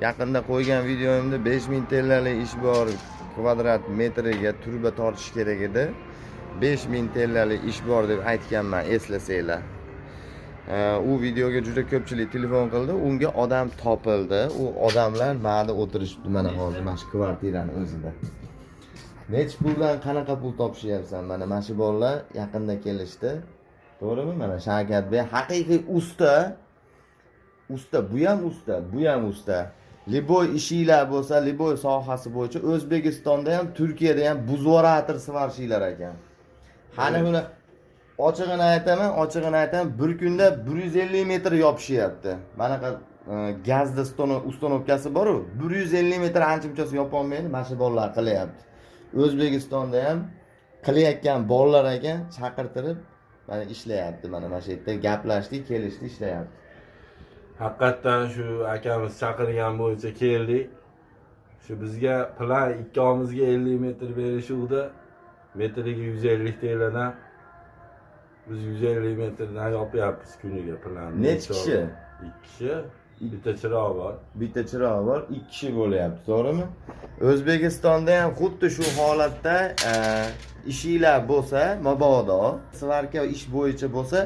Yaqinda qo'ygan videomda 5000 tllalik ish bor, kvadrat metriga turba tortish kerak edi. 5000 tllalik ish bor deb aytganman, eslasanglar. U videoga juda ko'pchilik telefon qildi. Unga odam topildi. U odamlar mana o'tirishibdi, mana hozir mana shu kvartirani o'zida. Nechi puldan, qanaqa pul topishyapsan? Mana shu bolalar yaqinda kelishdi. To'g'rimi? Mana Shavkatbek haqiqiy usta. Usta, bu ham usta, bu ham usta. Любой ishinglar bo'lsa, любой sohasi bo'yicha O'zbekistonda ham, Turkiyada ham buzvorator сварщик lar ekan. Hali buni ochig'ini aytaman, ochig'ini aytaman, bir kunda 150 metr yopishyapti. Manaqa gazda установка si bor-u, 150 metr ancha-munchasi yopolmaydi, mana shu bolalar qilyapti. O'zbekistonda ham qilayotgan bolalar ekan, chaqirtirib mana ishlayapti, mana shu yerda gaplashdik, kelishdi, ishlayapti. Haqiqatdan shu akamiz chaqirgan bo'yicha keldik. Shu bizga plan ikkovimizga 50 metr berishuvdi. Metriga 150 TLdan. Biz 150 metrdan yopyapmiz kuniga plan. Nechi kishi? Ikki kishi. Bitta chiroq bor. Bitta chiroq bor, ikki kishi bo'lyapti, to'g'rimi? O'zbekistonda ham xuddi shu holatda ishinglar bo'lsa, mabodo сварка ish bo'yicha bo'lsa,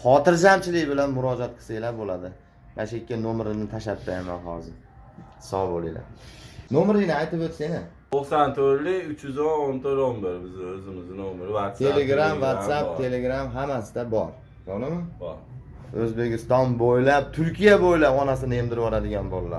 xotirjamchilik bilan murojaat qilsanglar bo'ladi. Mana shu yerga nomerini tashlab qo'yaman hozir. Sog' bo'linglar. Nomeringni aytib o'tsang. 94 310 14 11 bizni o'zimizni nomeri, WhatsApp, Telegram, WhatsApp, bor. Telegram hammasida bor. To'g'rimi? Bor. O'zbekiston bo'ylab, Turkiya bo'ylab onasini emdirib yuboradigan bolalar.